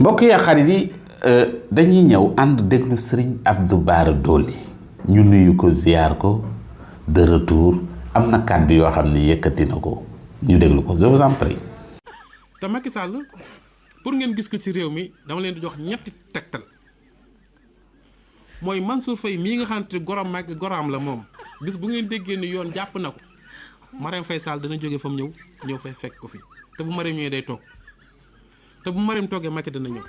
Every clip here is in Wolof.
mbokk yi xarit yi dañuy ñëw ànd déglu Serigne Abdou Bara Dolly ñu nuyu ko ziar ko de retour am na kàddu yoo xam ne yëkkati na ko ñu déglu ko je vous en prie. te Macky Sall pour ngeen gis ko ci réew mi dama leen di jox ñetti tegtal mooy Mansour Faye mii nga xamante ne goram la moom bis bu ngeen déggee ni yoon jàpp na ko Marème Faye Sall dana jóge fa mu ñëw fay fekk ko fi te bu Marème ñëwee day toog te bu Marème toogee Macky dana ñëw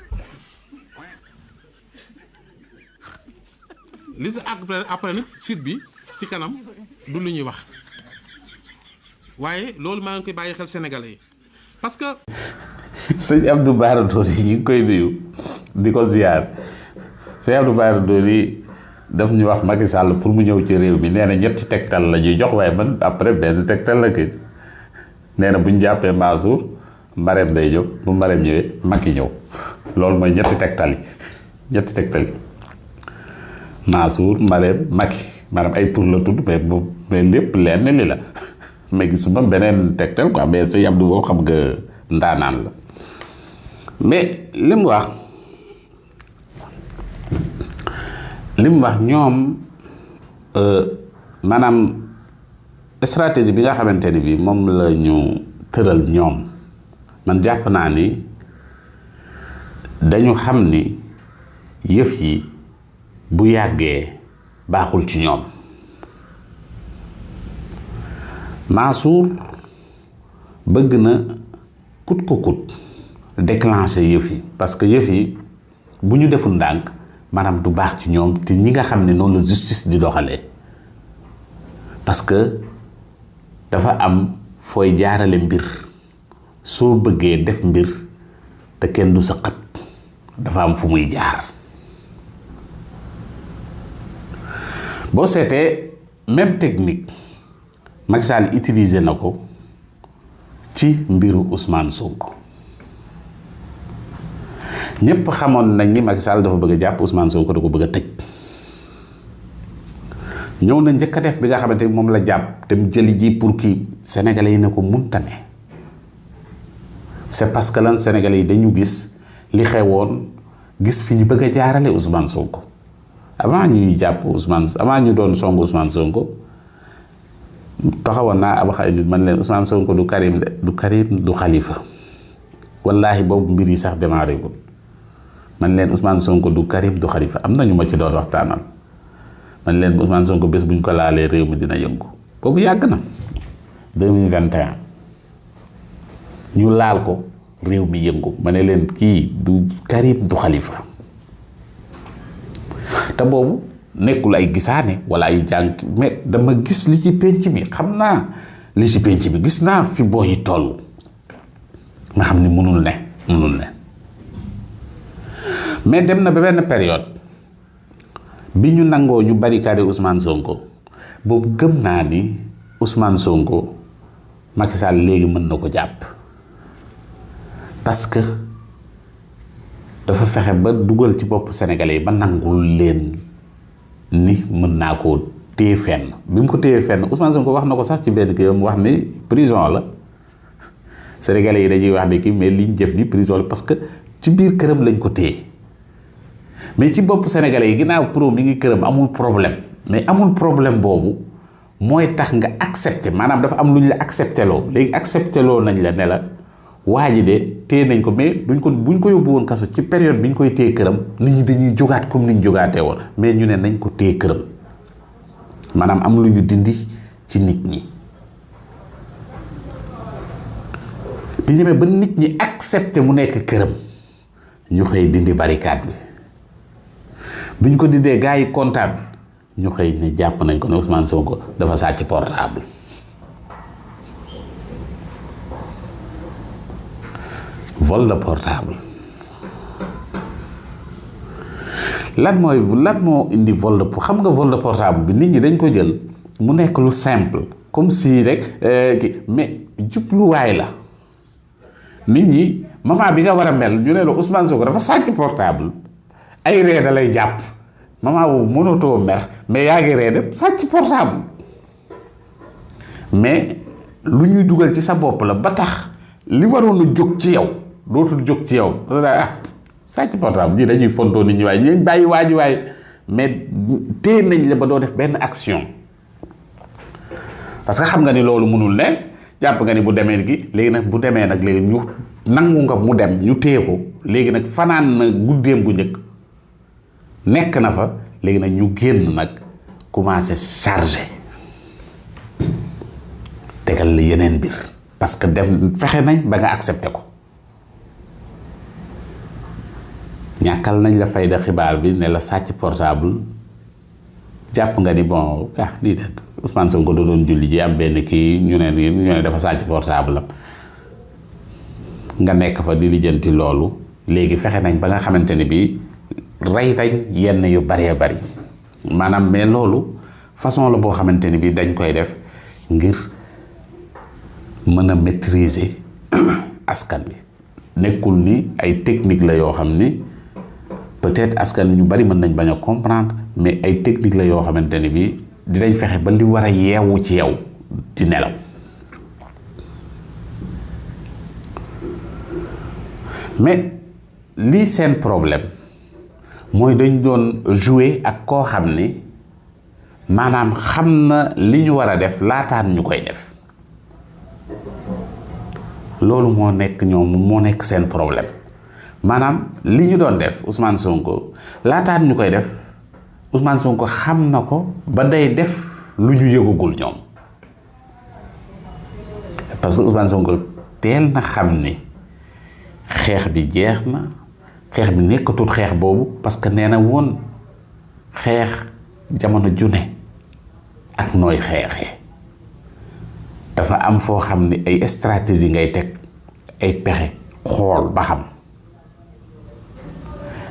li si après nag suite bi ci kanam du lu ñuy wax waaye loolu maa ngi koy bàyyi xel sénégalais yi parce que. sëñ Abdou Bara Dolly ñu ngi koy nuyu di ko ziar sëñ Abdou Bara Dolly daf ñu wax Macky Sall pour mu ñëw ci réew mi nee na ñetti tegtal la ñuy jox waaye man après benn tegtal la kii nee na bu ñu jàppee Mansour Marème day jóg bu Marème ñëwee Macky ñëw loolu mooy ñetti tegtal yi Mansour Marème Macky maanaam ay tur la tudd mais lépp lenn li la mais gisuma beneen tegtal quoi mais sëñ Abdou boobu xam nga ndaanaan la mais li mu wax ñoom maanaam stratégie bi nga xamante ni bi moom la ñu tëral ñoom man jàpp naa ni dañu xam ni yëf yi bu yàggee baaxul ci ñoom Mansour bëgg na kut ko kut déclencher yëf yi parce que yëf yi bu ñu deful ndànk maanaam du baax ci ñoom te ñi nga xam ne noonu la justice di doxalee parce que dafa am fooy jaarale mbir soo bëggee def mbir te kenn du sëqat dafa am fu muy jaar boo seetee même technique Macky Sall utilisé na ko ci mbiru Ousmane Sonko ñëpp xamoon nañ ni Macky Sall dafa bëgg a jàpp Ousmane Sonko da ko bëgg a tëj ñëw na njëkk a def bi nga xamante ni moom la jàpp dem jëli ji pour kii sénégalais yi ne ko munta ne c'est parce que lan sénégalais yi dañu gis li xewoon gis fi ñu bëgg a jaarale Ousmane Sonko avant ñuy jàpp avant ñu doon songu Ousmane Sonko taxawoon naa wax ay nit man leen Ousmane Sonko du Karim du Khalifa wallaahi boobu mbir yi sax démarré gul man leen Ousmane Sonko du Karim du Khalifa am na ñu ma ci doon waxtaanal man leen Ousmane Sonko bés bu ñu ko laalee réew mi dina yëngu boobu yàgg na 2021 ñu laal ko réew mi yëngu ma ne leen kii du Karim du Khalifa te boobu nekkul ay gisaane wala ay jàng mais dama gis li ci penc bi xam naa li ci penc bi gis naa fi booy yi toll nga xam ni mënul ne mais dem na ba benn période bi ñu nangoo ñu barricade Ousmane Sonko boobu gëm naa ni Ousmane Sonko Macky Sall léegi mën na ko jàpp parce que dafa fexe ba dugal ci bopp Sénégalais yi ba nangul leen ni mën naa koo téye fenn bi mu ko téye fenn Ousmane Sonko wax na ko sax ci benn kii mu wax ni prison la Sénégalais yi dañuy wax ne kii mais liñ jëf ni prison la parce que ci biir këram lañ ko téye mais ci bopp Sénégalais yi ginnaaw pro mi ngi këram amul problème mais amul problème boobu mooy tax nga accepté maanaam dafa am lu ñu la accepté loo léegi accepté loo nañ la ne la waa ji de téye nañ ko mais buñ ko yóbbu woon kaso ci période bi ñu koy téye këram nit ñi dañuy jógaat comme ni ñu jógaatee woon mais ñu ne nañ ko téye këram maanaam am lu ñu dindi ci nit ñi bi ñemee ba nit ñi accepté mu nekk këram ñu xëy dindi barricade bi ñu ko dindee gars yi kontaan ñu xëy ne jàpp nañ ko ne Ousmane Sonko dafa sàcc portable vol de portable lan moo indi vol de xam nga vol de portable bi nit ñi dañ ko jël mu nekk lu simple comme si rek mais jubluwaay la nit ñi moment bi nga war a mel ñu ne la Ousmane Sonko dafa sàcc portable ay ree da lay jàpp moment boobu mënatoo mer mais yaa ngi ree de sàcc portable mais lu ñuy dugal ci sa bopp la ba tax li waroon a jóg ci yow dootul jóg ci yow sàcc portable ñii dañuy fontoo nit ñi waaye ñeen bàyyi waaji waaye mais téye nañ la ba doo def benn action parce que xam nga ni loolu mënul ne jàpp nga ni bu demee gi léegi nag bu demee nag léegi ñu nangu nga mu dem ñu téye ko léegi nag fanaan na guddeem gu njëkk nekk na fa léegi nag ñu génn nag commencé chargé tegal la yeneen mbir parce que dem fexe nañ ba nga accepté ko ñàkkal nañ la fayda xibaar bi ne la sàcc portable jàpp nga ni bon lii de Ousmane Sonko da doon julli ji am benn kii ñu ne dafa sàcc portable am nga nekk fa di lijjanti loolu léegi fexe nañ ba nga xamante ni bii rey nañ yenn yu baree bari maanaam mais loolu façon la boo xamante ni bii dañ koy def ngir mën a maîtriser askan bi nekkul ni ay technique la yoo xam ni peut-être askan ñu bari mën nañ bañ a comprendre mais ay technique la yoo xamante ni bii dinañ fexe ba li war a yeewu ci yow di nelaw mais lii seen problème mooy dañ doon jouer ak koo xam ni maanaam xam na li ñu war a def laataan ñu koy def loolu moo nekk seen problème maanaam li ñu doon def Ousmane Sonko laataan ñu koy def Ousmane Sonko xam na ko ba day def lu ñu yëgagul ñoom parce que Ousmane Sonko teel na xam ni xeex bi jeex na xeex bi nekkatul xeex boobu parce que nee na woon xeex jamono june ak nooy xeexee dafa am foo xam ni ay stratégie ngay teg ay pexe xool ba xam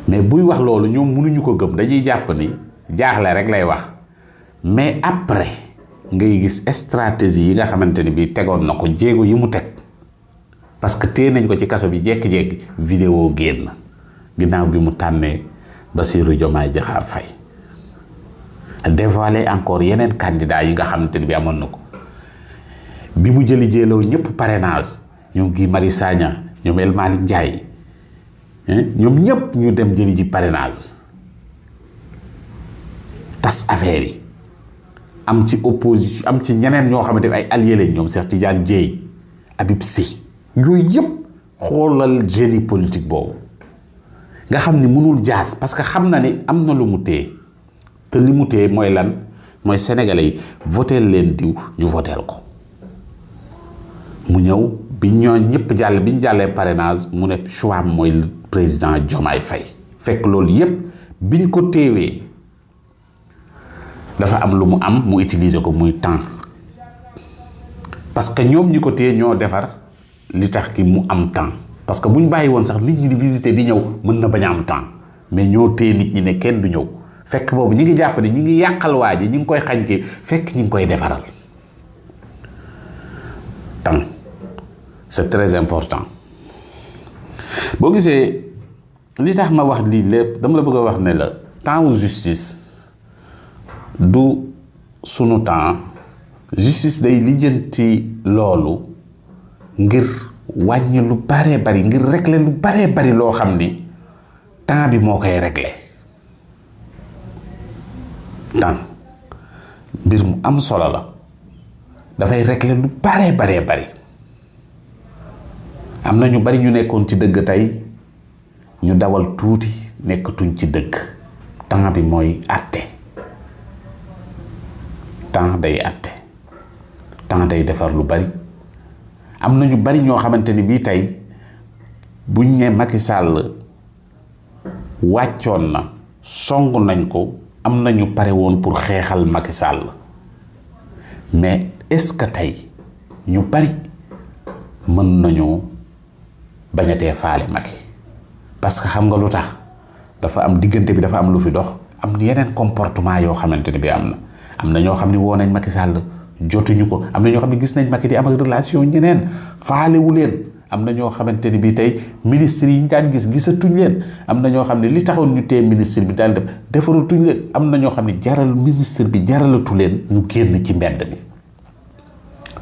mais buy wax loolu ñoom mënuñu ko gëm dañuy jàpp ni jaaxle rek lay wax mais après ngay gis stratégie yi nga xamante ni bii tegoon na ko jéego yi mu teg parce que téye nañ ko ci kaso bi jékki-jékki vidéo génn ginnaaw bi mu tànnee Bassirou Diomaye Diakhar Faye dévoilé encore yeneen candidat yi nga xamante ni bi amoon na ko bi mu jëli jéeloo ñëpp parrainage ñoom Guy Marius Sagna ñoom El Malick Ndiaye ñoom ñëpp ñu dem jëli ji parrainage tas affaire yi am ci opposition am ci ñeneen ñoo xamante ay alliés lañ ñoom Cheikh Tidiane Dièye Habib Sy yooyu yëpp xoolal génie politique boobu nga xam ni mënul jaas parce que xam na ni am na lu mu téye te li mu téye mooy lan mooy sénégalais yi voteel leen diw ñu voteel ko mu ñëw bi ñoo ñëpp jàll bi ñu jàllee parrainage mu ne choix mooy président Diomaye Faye fekk loolu yëpp biñ ko téewee dafa am lu mu am mu utiliser ko muy temps parce que ñoom ñi ko téye ñoo defar li tax ki mu am temps parce que bu ñu bàyyi woon sax nit ñi di visiter di ñëw mën na bañ a am temps mais ñoo téye nit ñi ne kenn du ñëw fekk boobu ñi ngi jàpp ne ñi ngi yàqal waa ji ñi ngi koy xañ ki fekk ñi ngi koy defaral temps c'est très important boo gisee li tax ma wax lii lépp dama la bëgg a wax ne la temps wu justice du sunu temps justice day lijjanti loolu ngir wàññi lu baree bari ngir régler lu baree bari loo xam ni temps bi moo koy régler temps mbir mu am solo la dafay régler lu baree bari am na ñu bari ñu nekkoon ci dëgg tey ñu dawal tuuti nekkatuñ ci dëgg temps bi mooy àtte temps day àtte temps day defar lu bari am na ñu bari ñoo xamante ni bii tey buñ ne Macky Sall wàccoon na song nañ ko am na ñu pare woon pour xeexal Macky Sall mais est-ce que tey ñu bari mën nañoo bañatee faale Macky parce que xam nga lu tax dafa am diggante bi dafa am lu fi dox am yeneen comportement yoo xamante ni bi am na ñoo xam ne woo nañ Macky Sall jotuñu ko am na ñoo xam ne gis nañ Macky di am ak relation ñeneen faalewu leen am na ñoo xamante ni bii tey ministre yi ñu daan gisatuñ leen am na ñoo xam ne li taxoon ñu téye ministre bi daal defaratuñ leen am na ñoo xam ne ministre bi jaralatu leen ñu génn ci mbedd mi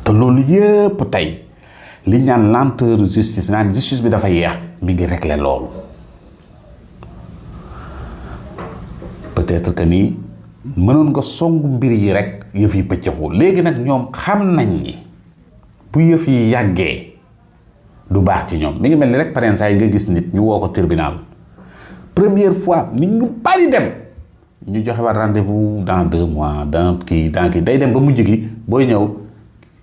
te loolu yëpp tey li ñaan lenteur justice bi naan justice bi dafa yeex mi ngi régler loolu peut-être que ni mënoon nga songu mbir yi rek yëf yi pëccëxu léegi nag ñoom xam nañ ni bu yëf yi yàggee du baax ci ñoom mi ngi mel ni rek parents yi nga gis nit ñu woo ko tribunal première fois nit ñu bari dem ñu joxe war rendez-vous dans 2 mois dans kii day dem ba mujj gi booy ñëw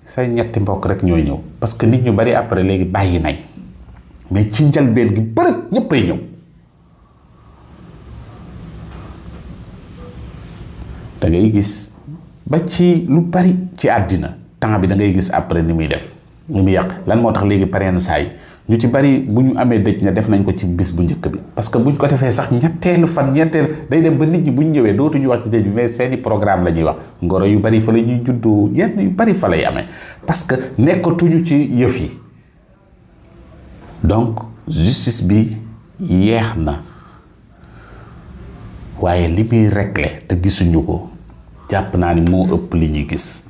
say ñetti mbokk rek ñooy ñëw parce que nit ñu bari après léegi bàyyi nañ mais ci njëlbeen gi bërët ñëppay ñëw da ngay gis ba ci lu bari ci àddina temps bi da ngay gis après ni muy def ni muy yàq lan moo tax léegi pareen saay ñu ci bari bu ñu amee dëj na def nañ ko ci bis bu njëkk bi parce que buñ ko defee sax ñetteelu fan day dem ba nit ñi bu ñu ñëwee dootuñu wax ci dëj bi mais seeni programme la ñuy wax ngoro yu bari fa la ñuy juddoo yenn yu bari fa lay amee parce que nekkatuñu ci yëf yi donc justice bi yeex na waaye li muy régler te gisuñu ko jàpp naa ni moo ëpp li ñuy gis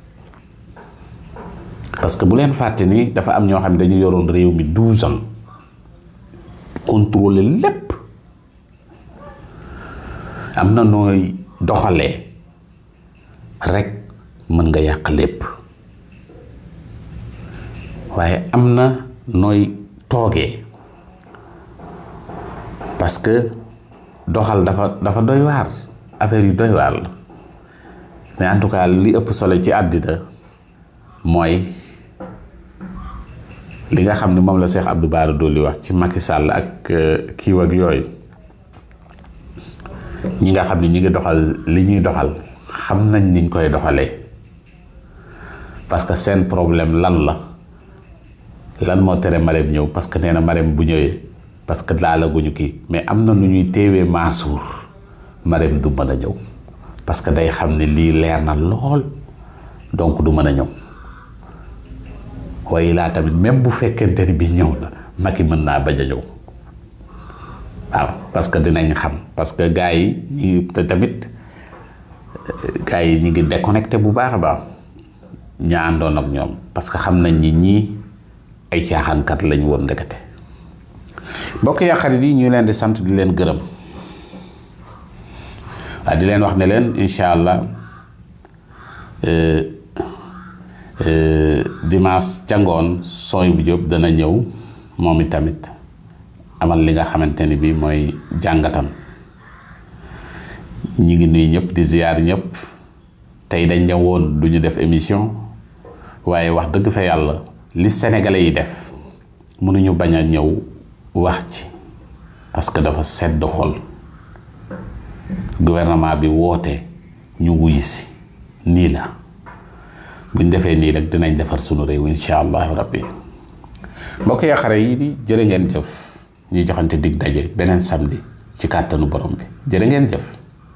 parce que bu leen fàtte ni dafa am ñoo xam ne dañu yoroon réew mi 12 ans contrôler lépp am na nooy doxalee rek mën nga yàq lépp waaye am na nooy toogee parce que doxal dafa doy waar affaire yu doy waar la mais en tout cas li ëpp solo ci àddina mooy li nga xam ne moom la Cheikh Abdou Bara Dolly wax ci Macky Sall ak kiiw ak yooyu ñi nga xam ne ñi ngi doxal li ñuy doxal xam nañ niñ koy doxalee parce que seen problème lan moo tere Marème ñëw parce que nee na Marème bu ñëwee parce que laalaguñu kii mais am na nu ñuy teewee Mansour Marème du mën a ñëw parce que day xam ne lii leer na lool donc du mën a ñëw waaye laa tamit même bu fekkente ni bi ñëw na Macky mën naa bañ a ñëw waaw parce que dinañ xam parce que gars yi ñi te tamit gars yi ñi ngi déconnecté bu baax a baax ña àndoon ak ñoom parce que xam nañ ni ñii ay caaxaankat lañ woon ndekete mbokk yi xarit yi ñu leen di sant di leen gërëm waaye di leen wax ne leen incha allah dimanche ca ngoon sooy bu jóob dana ñëw moom itamit amal li nga xamante ni bi mooy jàngatam ñi ngi nuyu ñëpp di ziyaar ñëpp tey dañ ñëwoon du ñu def émission waaye wax dëgg fa yàlla li sénégalais yi def mënuñu bañ a ñëw wax ci parce que dafa sedd xol gouvernement bi woote ñu wuy si nii la buñ defee nii rek dinañ defar sunu réew insha allahu rabbi mbokk ya xare yi di jërë ngeen jëf ñu joxante dig daje beneen samedi ci kàttanu borom bi jërë ngeen jëf